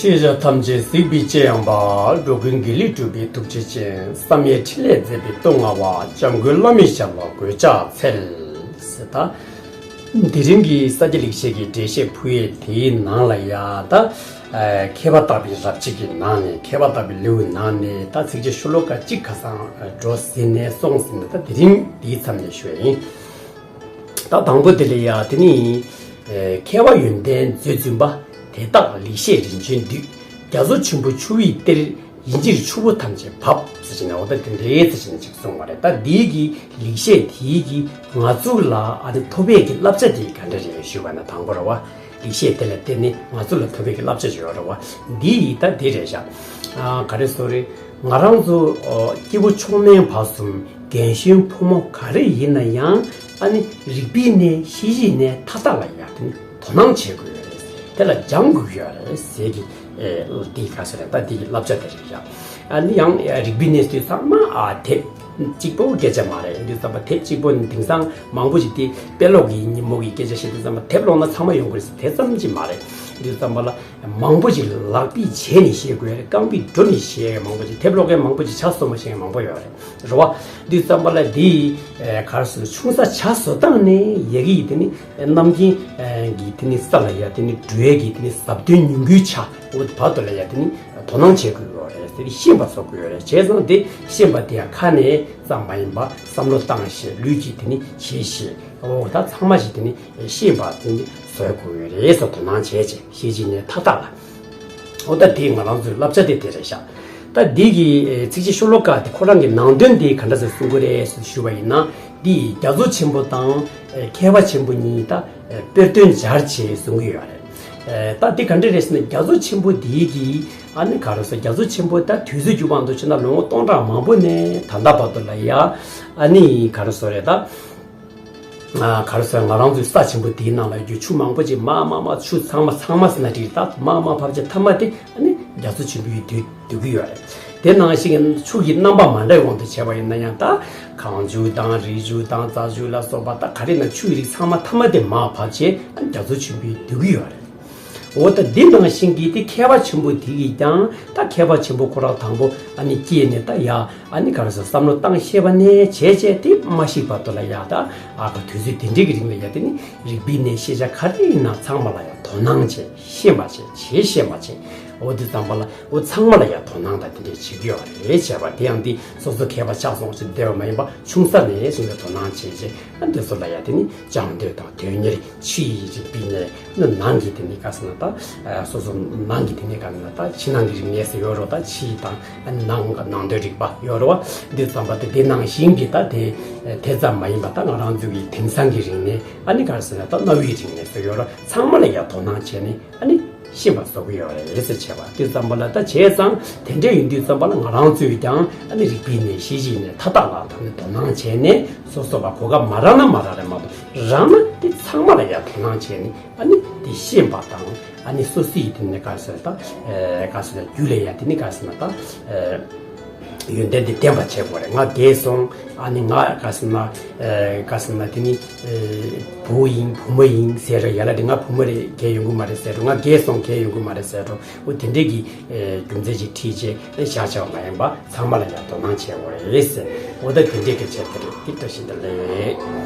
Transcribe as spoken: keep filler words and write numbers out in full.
ཤེས་བྱ་ཐམས་ཅད་གཟིགས་པའི་སྤྱན་ཡངས་པ། འགྲོ་ཀུན་དགེ་ལེགས་སྒྲུབ་པའི་ཐུགས་རྗེ་ཅན། བསམ་ཡས་འཕྲིན་ལས་མཛད་པའི་སྟོད་མངའ་བ། འཇམ་མགོན་བླ་མའི་ཞབས་ལ་གུས་ཕྱག་འཚལ། ཟེར་ད། དེ་རིང་གི་ས་སྐྱ་ལེགས་བཤད་ཀྱི་འགྲེལ་བཤད་ཕུལ་ཡས་དེའི་ནང་ལ་ཡ་ད། ཨ། མཁས་པ་བརྟག་པའི་རབ་བྱེད་ཀྱི་ནང་ནས། མཁས་པ་བརྟག་པའི་ལེའུའི་ནང་ནས་ད་ཚིགས་བཅད་ཤོ་ལོ་ཀ་གཅིག་ཁ་སང་འགྲོ་ཟིན་ནས་སོང་ཟིན་ནས། ད་དེ་རིང་འདིའི་མཚམས་ནས་ཞུ་ཡ་ཡིན། ད་དང་པོ་དེ་ལ་ཡ་དེ་ནི། ཨེ། མཁས་པ་ཡོན་ཏན་མཛོད་བཙུན་པ། དེ་དག་ལེགས་བཤད་རིན་ཆེན་བསྡུས། རྒྱ་མཚོ་ཆེན་པོ་ཆུ་བོའི་གཏེར། ཡིན་ཕྱིར་ཆུ་བོ་ཐམས་ཅད་འབབ། ཟེར་གྱི་ནས། འོ་ད་དེ་འདྲའི་ཟེར་གྱི་ནས་ཅིག་གསུངས་པ་རེད། ད་འདིའི་གི་ལེགས་བཤད་དེའི་གི་ང་ཚོ་ལ་ཨ་ནི་ཐོབ་ཡས་ཀྱི་བསླབ་བྱ་དེ་ག་འདྲ་རེད་ཞུས་པ་ན། དང་པོ་རེད་བ། ལེགས་བཤད་དེ་ལ་བརྟེན་ནས་ང་ཚོ་ལ་ཐོབ་ཡས་ཀྱི་བསླབ་བྱ་ཅིག་ཡོད་རེད་བ། འདི་ཡིས་ད་འདི་རེད་ཤག་ཨ། ག་རེ་ཟེར་རེད། ང་རང་ཚོ་ཨོ། སྐྱེ་བོ་མཆོག་དམན་བར་གསུམ། རྒན་གཞོན་ཕོ་མོ་ག་རེ་ཡིན་ན་ཡང་། ཨ་ནི་རིག་པའི་གནས་ཤེས་བྱའི་གནས་མཐའ་དག་ལ་ཡ་དེ་ནི་དོ་སྣང་བྱེད་དགོས་ཡོད་རེད། དེ་ལ་སྦྱང་དགོས་ཡོད་རེད་ཟེར་གྱི། ཨེ། འདི་ག་ཟེར་རེད། ད་འདི་གི་བསླབ་བྱ་དེ་རེད་ཤག་ཨ་ནི་ཡང་རིག་པའི་གནས་དེ་ཚང་མ། ཨ། དེབ་གཅིག་པོ་སྐད་ཆ་མ་རེད། འདི་ཙམ་པ་དེབ་གཅིག་པོ་ནི་དེང་སང་མང་པོ་ཞིག་དེ་དཔེ་ཀློག་གི་ཉིན་མོ་གི་སྐད་ཆ་བཤད་དུས་ཙམ་པ་དེབ་ཀློག་ན་ཚང་མ་ཡོང་གི་རེད་ཟེར། དེ་ཙམ་གྱིས་མ་རེད། འདི་ཙམ་པ་ལ་མང་པོ་ཞིག་ལག་པས་བྱས་ནས་ཤེས་དགོས་རེད། རྐང་པས་བསྒྲུབས་ནས་ཤེས་མཁན་མང་པོ་ཞིག་དེབ་ཀློག་མཁན་མང་པོ་ཞིག་ཆ་སོ་མ་ཤེས་མཁན་མང་པོ་ཡོད་རེད། རེད་བ། འདི་ཙམ་པ་ལ་འདི། ཨེ། ག་རེ་ཟེར། ཆུང་ས་ཆ་བཟོ་སྟངས་ནས་ཡ་གི་དེ་ནི། ཨེ། རྣམ་མཁྱེན། ཨེ། གི་དེ་ནི་ས་ལ་ཡ་དེ་ནི་འགྲོ་ཡས་ཀྱི་དེ་ནི་ཟབ་དོན་ཉུང་ངུའི་ཆ། འོ། བར་དུ་ལ་ཡ་དེ་ནི་དོ་སྣང་བྱེད་དགོས་ཡོད་རེད། དེ་ནི་ཤེས་པ་བཟོ་དགོས་ཡོད་རེད། བྱས་ཙང་དེ་ཤེས་པ་དེ་ཡང་ཁ་ནས་ཙམ་མ་ཡིན་པ་བསམ་བློ་བཏང་བྱས། ལུས་ཀྱིས་དེ་ནི་བྱས་བྱས། འོ། ད་ཚང་མ་ཞིག་དེ་ནི་ཤེས་པ་དེ་ནི་བཟོ་དགོས་ཡོད་རེད་ཟེར། དོ་སྣང་བྱས་བྱས། ཤེས་བྱའི་གནས་མཐའ་དག་ལ། འོ། ད་དེ་ང་རང་ཚོའི་བསླབ་བྱ་དེ་དེ་རེད་ཤག་ད་འདི་གི་ཚིགས་བཅད་ཤོ་ལོ་ཀ་དེ་ཁོ་རང་གི་ནང་དོན་དེ་ག་འདྲ་ཟེར་གསུང་གི་རེད་ཟེར་ཞུ་བ་ཡིན་ན། འདི་རྒྱ་མཚོ་ཆེན་པོ་དང་མཁས་པ་ཆེན་པོ་གཉིས་ད་དཔེར་དོན་སྦྱར་བྱས་གསུང་གི་ཡོད་རེད། ད་འདི་ག་འདྲ་རེད་ཟེར་ན། རྒྱ་མཚོ་ཆེན་པོ་འདི་གི། ཨ་ནི་ག་རེ་ཟེར། རྒྱ་མཚོ་ཆེན་པོ་ད་དུས་ཚོད་འགྱུར་བ་དུ་ཕྱིན་ན་ལོ་ངོ་སྟོང་ཕྲག་མང་པོ་ནས་ད་ལྟ་བར་དུ་ལ་ཡ། ཨ་ནི་ག་རེ་ཟེར་རེད་ད། ཨ། ག་རེ་ཟེར། ང་རང་ཚོའི་ས་ཆེན་པོ་དེའི་ནང་ལ་ཡོད་རྒྱུ་ཆུ་མང་པོ་ཅིག་མར་མར་མར། ཆུ་ཚང་མ་ཚང་མ་ཟེར་ན་འགྲིག་ད། མར་མར་བབས་བྱས་མཐའ་མ་དེ་ཨ་ནི་རྒྱ་མཚོ་ཆེན་པོའི་དུས་སྡོད་ཀྱི་ཡོད་རེད། དེ་ནང་བཞིན་ཆུ་གི་རྣམ་པ་མ་འདྲ་བའི་དབང་དུ་བྱས་པ་ཡིན་ན་ཡང་། ད་གངས་ཆུ་དང་རི་ཆུ་དང་རྩྭ་ཆུ་ལ་སོགས་པ། ད་ག་རེ་ན་ཆུའི་རིགས་ཚང་མ་མཐའ་མ་དེ་མར་བབས་བྱས་ཨ་ནི་རྒྱ་མཚོ་ཆེན་པོའི་སྡོད་ཀྱི་ཡོད་རེད། འོ། ད་འདི་ནང་བཞིན་གྱི་དེ་མཁས་པ་ཆེན་པོ་དེ་གིས་ཀྱང་ད་མཁས་པ་ཆེན་པོ་ཁོ་རང་དང་པོ་ཨ་ནི་སྐྱེས་ནས་ད་ཡ། ཨ་ནི་ག་རེ་ཟེར། བསམ་བློ་བཏང་ཤེས་པ་ནས་བྱས་བྱས་དེ་མ་ཤི་བར་དུ་ལ་ཡ། ད་ཨ་ཁ་དུས་ཚོད་དེ་འདྲའི་གི་རིང་ལ་ཡ་དེ་ནི་རིག་པའི་གནས་ཤེས་བྱ་ག་རེ་ཡིན་ན་ཚང་མ་ལ་ཡ་དོ་སྣང་བྱས། ཤེས་པ་བྱས། བྱས་ཤེས་པ་བྱས། འོ། དེ་ཙམ་པ་ལ་འོ་ཚང་མ་ལ་ཡ་དོ་སྣང་དང་དེ་འདྲས་བྱེད་ཀྱི་ཡོད་རེད། བྱས་པ་དེ་ཡང་དེ་སོ་སོ་མཁས་པ་ཆགས་སོང་ཟེར་བསྡད་པ་མ་ཡིན་པ། ཆུང་ས་ནས་བཟུང་སྟེ་དོ་སྣང་བྱས་བྱས། ཨ། འདི་ཚོ་ལ་ཡ་དེ་ནི་སྦྱང་འདོད་དང་དོན་གཉེར། ཕྱི་ཡི་རིག་པའི་གནས་ནི་ནང་གི་དེ་ནི་ག་ཟེར་ན་ད། ཨ། སོ་སོ་ནང་གི་དེ་ནི་ག་ཟེར་ན་ད་ཕྱི་ནང་གི་རིག་གནས་ཟེར་ཡོད་རེད། ད་ཕྱི་དང་ནང་གི་ནང་དོན་རིག་པ་ཡོད་རེད་བ། འདི་ཙམ་པ་དེ་དེ་ནང་བཞིན་གྱི་ད་དེ་དེ་ཙམ་མ་ཡིན་པ། ད་ང་རང་ཚོ་གི་དེང་སང་གི་རིག་གནས། ཨ་ནི་ག་ཟེར་ན་ད་རྣ་བའི་རིག་གནས་ཟེར་ཡོད་རེད། ཚང་མ་ལ་ཡ་དོ་སྣང་བྱས་ནས། ཨ་ནི་ཤེས་པ་བཟོ་གི་ཡོད་རེད་ཟེར་བྱས་པ། དེ་ཙམ་པ་ལ་ད་བྱས་ཙང་དེ་འདྲ་ཡིན་དུས་ཙམ་པ་ལ་ང་རང་ཚོས་ཀྱང་ཨ་ནི་རིག་པའི་གནས་ཤེས་བྱའི་གནས་མཐའ་དག་ལ་ད་ནི་དོ་སྣང་བྱས་ནས། སོ་སོ་ལ་གོ་སྐབས་མ་རག་ན་མ་རག་རེད་མ་གཏོགས། རག་ན་དེ་ཚང་མ་ལ་ཡ་དོ་སྣང་བྱས་ནས། ཨ་ནི་དེ་ཤེས་པ་དང་། ཨ་ནི་སོ་སོའི་དེ་ནས་ག་རེ་ཟེར་ད། ཨེ། ག་ཟེར་ན་རྒྱུད་ལ་ཡ་དེ་ནི་ག་ཟེར་ན་ད། ཨེ། ཡོན་ཏན་དེ་བརྟན་པ་བྱེད་དགོས་རེད། ང་རྒས་སོང་། ཨ་ནི་ང་ག་ཟེར་ན། ཨེ། ག་ཟེར་ན་དེ་ནི། ཨེ། བུ་ཡིན་བུ་མོ་ཡིན་ཟེར་རོ། ཡ་ལ་དེ་ང་བུ་མོ་རེད། རྒས་ཡོང་གི་མ་རེད་ཟེར་རོ། ང་རྒས་སོང་། རྒས་ཡོང་གི་མ་རེད་ཟེར་རོ། འོ་དེ་འདྲས་ཀྱི། ཨེ། རྒྱུ་མཚན་ཅིག་ཁྲིད་བྱས་བཞག་བྱས་པ་མ་ཡིན་པ། ཚང་མ་ལ་ཡ་དོ་སྣང་བྱེད་དགོས་རེད་ཟེར། འོ་ད་དེ་འདྲས་ཀྱི་བྱས་དེ་རེད། དེ་བཀྲ་ཤིས་བདེ་ལེགས།